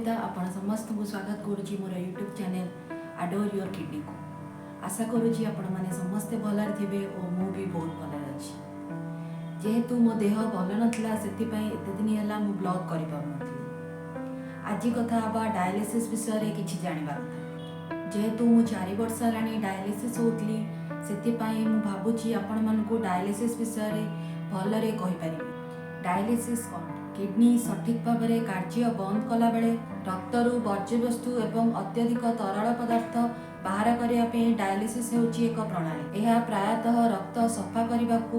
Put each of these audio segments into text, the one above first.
କବିତା। ଆପଣ ସମସ୍ତଙ୍କୁ ସ୍ୱାଗତ କରୁଛି ମୋର ୟୁଟ୍ୟୁବ୍ ଚ୍ୟାନେଲ୍ ଆଡୋର your କିଡନୀକୁ। ଆଶା କରୁଛି ଆପଣମାନେ ସମସ୍ତେ ଭଲରେ ଥିବେ ଓ ମୁଁ ବି ବହୁତ ଭଲରେ ଅଛି। ଯେହେତୁ ମୋ ଦେହ ଭଲ ନଥିଲା, ସେଥିପାଇଁ ଏତେ ଦିନ ହେଲା ମୁଁ ବ୍ଲଗ୍ କରିପାରୁନଥିଲି। ଆଜି କଥା ହେବା ଡାୟାଲିସିସ୍ ବିଷୟରେ କିଛି ଜାଣିବା କଥା। ଯେହେତୁ ମୁଁ 4 ବର୍ଷ ହେଲାଣି ଡାୟାଲିସିସ୍ ହେଉଥିଲି, ସେଥିପାଇଁ ମୁଁ ଭାବୁଛି ଆପଣମାନଙ୍କୁ ଡାୟାଲିସିସ୍ ବିଷୟରେ ଭଲରେ କହିପାରିବି। ଡାୟାଲିସିସ୍ କ'ଣ? କିଡନୀ ସଠିକ୍ ଭାବରେ କାର୍ଯ୍ୟ ବନ୍ଦ କଲାବେଳେ ରକ୍ତରୁ ବର୍ଜ୍ୟବସ୍ତୁ ଏବଂ ଅତ୍ୟଧିକ ତରଳ ପଦାର୍ଥ ବାହାର କରିବା ପାଇଁ ଡାୟାଲିସିସ୍ ହେଉଛି ଏକ ପ୍ରଣାଳୀ। ଏହା ପ୍ରାୟତଃ ରକ୍ତ ସଫା କରିବାକୁ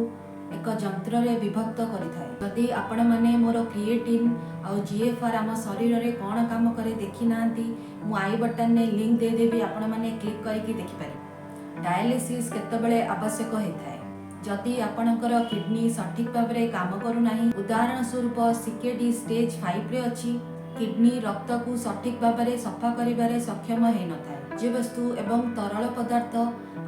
ଏକ ଯନ୍ତ୍ରରେ ବିଭକ୍ତ କରିଥାଏ। ଯଦି ଆପଣମାନେ ମୋର କ୍ରିଏଟିନ୍ ଆଉ ଜିଏଫ୍ଆର୍ ଆମ ଶରୀରରେ କ'ଣ କାମ କରେ ଦେଖିନାହାନ୍ତି, ମୁଁ I ବଟନରେ ଲିଙ୍କ୍ ଦେଇଦେବି, ଆପଣମାନେ କ୍ଲିକ୍ କରିକି ଦେଖିପାରିବେ। ଡାୟାଲିସିସ୍ କେତେବେଳେ ଆବଶ୍ୟକ ହୋଇଥାଏ? ଯଦି ଆପଣଙ୍କର କିଡନୀ ସଠିକ୍ ଭାବରେ କାମ କରୁନାହିଁ, ଉଦାହରଣ ସ୍ୱରୂପ ସିକେଡି ଷ୍ଟେଜ୍ 5ରେ ଅଛି, କିଡନୀ ରକ୍ତକୁ ସଠିକ୍ ଭାବରେ ସଫା କରିବାରେ ସକ୍ଷମ ହୋଇନଥାଏ। ବର୍ଜ୍ୟବସ୍ତୁ ଏବଂ ତରଳ ପଦାର୍ଥ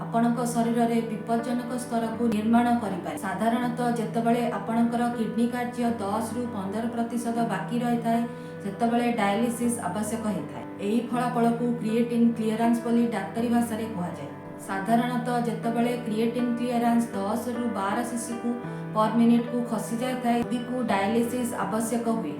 ଆପଣଙ୍କ ଶରୀରରେ ବିପଜ୍ଜନକ ସ୍ତରକୁ ନିର୍ମାଣ କରିପାରେ। ସାଧାରଣତଃ ଯେତେବେଳେ ଆପଣଙ୍କର କିଡନୀ କାର୍ଯ୍ୟ 10ରୁ 15% ବାକି ରହିଥାଏ, ସେତେବେଳେ ଡାୟାଲିସିସ୍ ଆବଶ୍ୟକ ହୋଇଥାଏ। ଏହି ଫଳାଫଳକୁ କ୍ରିଏଟିନ୍ କ୍ଲିୟରାନ୍ସ ବୋଲି ଡାକ୍ତରୀ ଭାଷାରେ କୁହାଯାଏ। ସାଧାରଣତଃ ଯେତେବେଳେ କ୍ରିଏଟିନ୍ କ୍ଲିୟରାନ୍ସ 10ରୁ 12 ସିସିକୁ ପର ମିନିଟକୁ ଖସି ଯାଇଥାଏ, ରୋଗୀକୁ ଡାୟାଲିସିସ୍ ଆବଶ୍ୟକ ହୁଏ।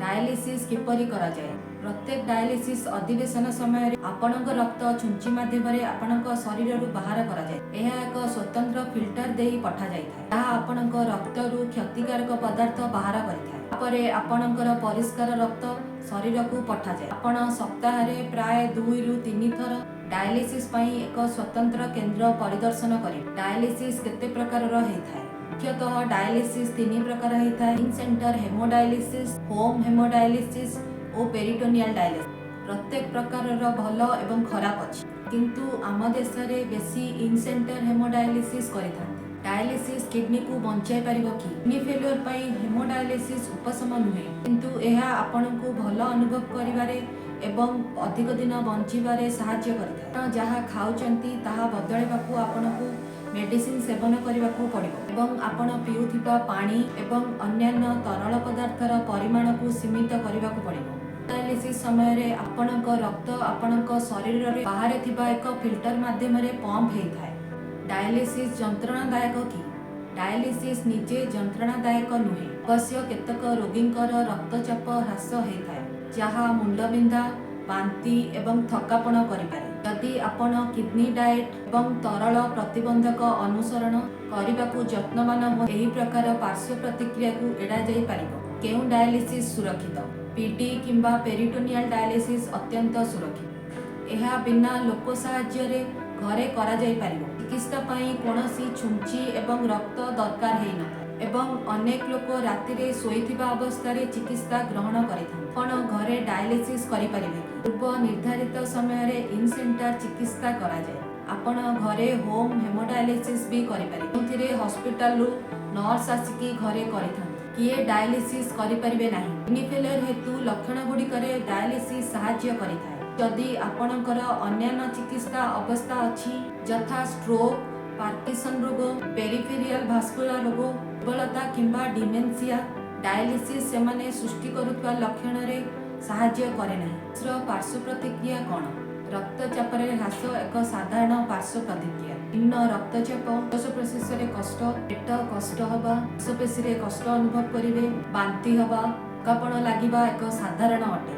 ଡାୟାଲିସିସ୍ କିପରି କରାଯାଏ? ପ୍ରତ୍ୟେକ ଡାୟାଲିସିସ୍ ଅଧିବେଶନ ସମୟରେ ଆପଣଙ୍କ ରକ୍ତ ଛୁଞ୍ଚି ମାଧ୍ୟମରେ ଆପଣଙ୍କ ଶରୀରରୁ ବାହାର କରାଯାଏ। ଏହା ଏକ ସ୍ୱତନ୍ତ୍ର ଫିଲ୍ଟର ଦେଇ ପଠାଯାଇଥାଏ, ଯାହା ଆପଣଙ୍କ ରକ୍ତରୁ କ୍ଷତିକାରକ ପଦାର୍ଥ ବାହାର କରିଥାଏ। ତାପରେ ଆପଣଙ୍କର ପରିଷ୍କାର ରକ୍ତ ଶରୀରକୁ ପଠାଯାଏ। ଆପଣ ସପ୍ତାହରେ ପ୍ରାୟ 2ରୁ 3 ଥର ଡାୟାଲିସିସ୍ ପାଇଁ ଏକ ସ୍ୱତନ୍ତ୍ର କେନ୍ଦ୍ର ପରିଦର୍ଶନ କରିବେ। ଡାୟାଲିସିସ୍ କେତେ ପ୍ରକାରର ହେଇଥାଏ? ମୁଖ୍ୟତଃ ଡାୟାଲିସିସ୍ ତିନି ପ୍ରକାର ହେଇଥାଏ: in centre haemodialysis, home haemodialysis ଓ ପେରିଟୋନିଆଲ ଡାୟାଲିସିସ୍। ପ୍ରତ୍ୟେକ ପ୍ରକାରର ଭଲ ଏବଂ ଖରାପ ଅଛି, କିନ୍ତୁ ଆମ ଦେଶରେ ବେଶୀ ଇନ୍ ସେଣ୍ଟର ହେମୋଡାୟାଲିସିସ୍ କରିଥାନ୍ତି। ଡାୟାଲିସିସ୍ କିଡନୀକୁ ବଞ୍ଚାଇ ପାରିବ କି? କିଡନୀ ଫେଲୁଅର ପାଇଁ ହେମୋଡାୟାଲିସିସ୍ ଉପଶମ ନୁହେଁ, କିନ୍ତୁ ଏହା ଆପଣଙ୍କୁ ଭଲ ଅନୁଭବ କରିବାରେ ଏବଂ ଅଧିକ ଦିନ ବଞ୍ଚିବାରେ ସାହାଯ୍ୟ କରିଥାଏ। ଆପଣ ଯାହା ଖାଉଛନ୍ତି ତାହା ବଦଳାଇବାକୁ ଆପଣଙ୍କୁ ମେଡିସିନ ସେବନ କରିବାକୁ ପଡ଼ିବ ଏବଂ ଆପଣ ପିଉଥିବା ପାଣି ଏବଂ ଅନ୍ୟାନ୍ୟ ତରଳ ପଦାର୍ଥର ପରିମାଣକୁ ସୀମିତ କରିବାକୁ ପଡ଼ିବ। ଡାୟାଲିସିସ୍ ସମୟରେ ଆପଣଙ୍କ ରକ୍ତ ଆପଣଙ୍କ ଶରୀରରେ ବାହାରେ ଥିବା ଏକ ଫିଲ୍ଟର ମାଧ୍ୟମରେ ପମ୍ପ ହେଇଥାଏ। ଡାୟାଲିସିସ୍ ଯନ୍ତ୍ରଣାଦାୟକ କି? ଡାୟାଲିସିସ୍ ନିଜେ ଯନ୍ତ୍ରଣାଦାୟକ ନୁହେଁ। ଅବଶ୍ୟ କେତେକ ରୋଗୀଙ୍କର ରକ୍ତଚାପ ହ୍ରାସ ହେଇଥାଏ, ଯାହା ମୁଣ୍ଡବିନ୍ଧା, ବାନ୍ତି ଏବଂ ଥକାପଣ କରିପାରେ। ଯଦି ଆପଣ କିଡନୀ ଡାଏଟ୍ ଏବଂ ତରଳ ପ୍ରତିବନ୍ଧକ ଅନୁସରଣ କରିବାକୁ ଯତ୍ନବାନ ହୁଅନ୍ତି, ଏହି ପ୍ରକାର ପାର୍ଶ୍ୱ ପ୍ରତିକ୍ରିୟାକୁ ଏଡ଼ାଯାଇପାରିବ। କେଉଁ ଡାୟାଲିସିସ୍ ସୁରକ୍ଷିତ? ପିଡି କିମ୍ବା ପେରିଟୋନିଆଲ ଡାୟାଲିସିସ୍ ଅତ୍ୟନ୍ତ ସୁରକ୍ଷିତ। ଏହା ବିନା ଲୋକ ସାହାଯ୍ୟରେ ଘରେ କରାଯାଇପାରିବ। ଚିକିତ୍ସା ପାଇଁ କୌଣସି ଛୁଞ୍ଚି ଏବଂ ରକ୍ତ ଦରକାର ହେଇନଥାଏ ଏବଂ ଅନେକ ଲୋକ ରାତିରେ ଶୋଇଥିବା ଅବସ୍ଥାରେ ଚିକିତ୍ସା ଗ୍ରହଣ କରିଥାନ୍ତି। ଆପଣ ଘରେ ଡାୟାଲିସିସ୍ କରିପାରିବେ କି? ପୂର୍ବ ନିର୍ଦ୍ଧାରିତ ସମୟରେ ଇନ୍ ସେଣ୍ଟର ଚିକିତ୍ସା କରାଯାଏ। ଆପଣ ଘରେ ହୋମ୍ ହେମୋଡାୟାଲିସିସ୍ ବି କରିପାରିବେ, ଯେଉଁଥିରେ ହସ୍ପିଟାଲରୁ ନର୍ସ ଆସିକି ଘରେ କରିଥାନ୍ତି। କିଏ ଡାୟାଲିସିସ୍ କରିପାରିବେ ନାହିଁ? କିଡନୀ ଫେଲିୟର ହେତୁ ଲକ୍ଷଣ ଗୁଡ଼ିକରେ ଡାୟାଲିସିସ୍ ସାହାଯ୍ୟ କରିଥାଏ। ଯଦି ଆପଣଙ୍କର ଅନ୍ୟାନ୍ୟ ଚିକିତ୍ସା ଅବସ୍ଥା ଅଛି, ଯଥା ଷ୍ଟ୍ରୋକ୍, ପାର୍କିସନ ରୋଗ, ପେରିଫେରିଆଲ ଭାସ୍କୁଲାର ରୋଗ, ଦୁର୍ବଳତା କିମ୍ବା ଡିମେନ୍ସିଆ, ଡାୟାଲିସିସ୍ ସେମାନେ ସୃଷ୍ଟି କରୁଥିବା ଲକ୍ଷଣରେ ସାହାଯ୍ୟ କରେ ନାହିଁ। ର ପାର୍ଶ୍ୱ ପ୍ରତିକ୍ରିୟା କ'ଣ? ରକ୍ତଚାପରେ ହ୍ରାସ ଏକ ସାଧାରଣ ପାର୍ଶ୍ୱ ପ୍ରତିକ୍ରିୟା। ନିମ୍ନ ରକ୍ତଚାପ, ଶ୍ୱାସ ପ୍ରଶ୍ୱାସରେ କଷ୍ଟ, ପେଟ କଷ୍ଟ ହେବା, ମାଂସପେଶୀରେ କଷ୍ଟ ଅନୁଭବ କରିବେ, ବାନ୍ତି ହେବା, ଥକାପଣ ଲାଗିବା ଏକ ସାଧାରଣ ଅଟେ।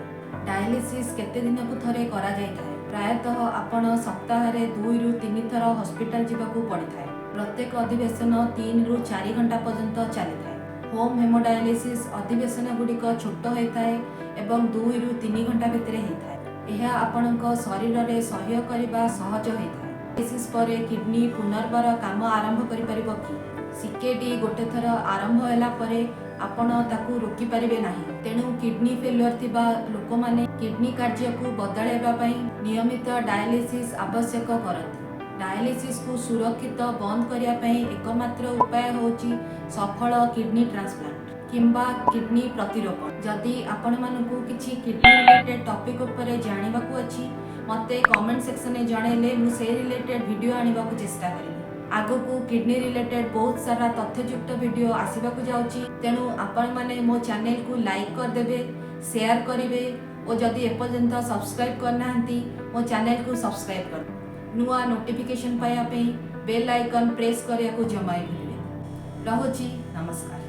ଡାୟାଲିସିସ୍ କେତେ ଦିନକୁ ଥରେ କରାଯାଇଥାଏ? ପ୍ରାୟତଃ ଆପଣ ସପ୍ତାହରେ 2ରୁ 3 ଥର ହସ୍ପିଟାଲ ଯିବାକୁ ପଡ଼ିଥାଏ। ପ୍ରତ୍ୟେକ ଅଧିବେଶନ 3ରୁ 4 ଘଣ୍ଟା ପର୍ଯ୍ୟନ୍ତ ଚାଲିଥାଏ। ହୋମ୍ ହେମୋଡାୟାଲିସିସ୍ ଅଧିବେଶନ ଗୁଡ଼ିକ ଛୋଟ ହୋଇଥାଏ ଏବଂ 2ରୁ 3 ଘଣ୍ଟା ଭିତରେ ହେଇଥାଏ। ଏହା ଆପଣଙ୍କ ଶରୀରରେ ସହ୍ୟ କରିବା ସହଜ ହୋଇଥାଏ। ଡାୟାଲିସିସ୍ ପରେ କିଡନୀ ପୁନର୍ବାର କାମ ଆରମ୍ଭ କରିପାରିବ କି? ସିକେଡି ଗୋଟେ ଥର ଆରମ୍ଭ ହେଲା ପରେ ଆପଣ ତାକୁ ରୋକିପାରିବେ ନାହିଁ। ତେଣୁ କିଡନୀ ଫେଲୁଅର ଥିବା ଲୋକମାନେ କିଡନୀ କାର୍ଯ୍ୟକୁ ବଦଳାଇବା ପାଇଁ ନିୟମିତ ଡାୟାଲିସିସ୍ ଆବଶ୍ୟକ କରନ୍ତି। ଡାୟାଲିସିସ୍କୁ ସୁରକ୍ଷିତ ବନ୍ଦ କରିବା ପାଇଁ ଏକମାତ୍ର ଉପାୟ ହେଉଛି ସଫଳ କିଡନୀ ଟ୍ରାନ୍ସପ୍ଲାଣ୍ଟ କିମ୍ବା କିଡନୀ ପ୍ରତିରୋପଣ। ଯଦି ଆପଣମାନଙ୍କୁ କିଛି କିଡନୀ ରିଲେଟେଡ୍ ଟପିକ୍ ଉପରେ ଜାଣିବାକୁ ଅଛି, ମୋତେ କମେଣ୍ଟ ସେକ୍ସନରେ ଜଣାଇଲେ ମୁଁ ସେ ରିଲେଟେଡ୍ ଭିଡ଼ିଓ ଆଣିବାକୁ ଚେଷ୍ଟା କରିବି। ଆଗକୁ କିଡନୀ ରିଲେଟେଡ୍ ବହୁତ ସାରା ତଥ୍ୟଯୁକ୍ତ ଭିଡ଼ିଓ ଆସିବାକୁ ଯାଉଛି। ତେଣୁ ଆପଣମାନେ ମୋ ଚ୍ୟାନେଲକୁ ଲାଇକ୍ କରିଦେବେ, ସେୟାର କରିବେ। ଓ ଯଦି ଏପର୍ଯ୍ୟନ୍ତ ସବସ୍କ୍ରାଇବ୍ କରିନାହାନ୍ତି, ମୋ ଚ୍ୟାନେଲକୁ ସବସ୍କ୍ରାଇବ୍ କର। ନୂଆ ନୋଟିଫିକେସନ୍ ପାଇବା ପାଇଁ ବେଲ୍ ଆଇକନ୍ ପ୍ରେସ୍ କରିବାକୁ ଜମା ବି ଭୁଲିବେନି। ରହୁଛି, ନମସ୍କାର।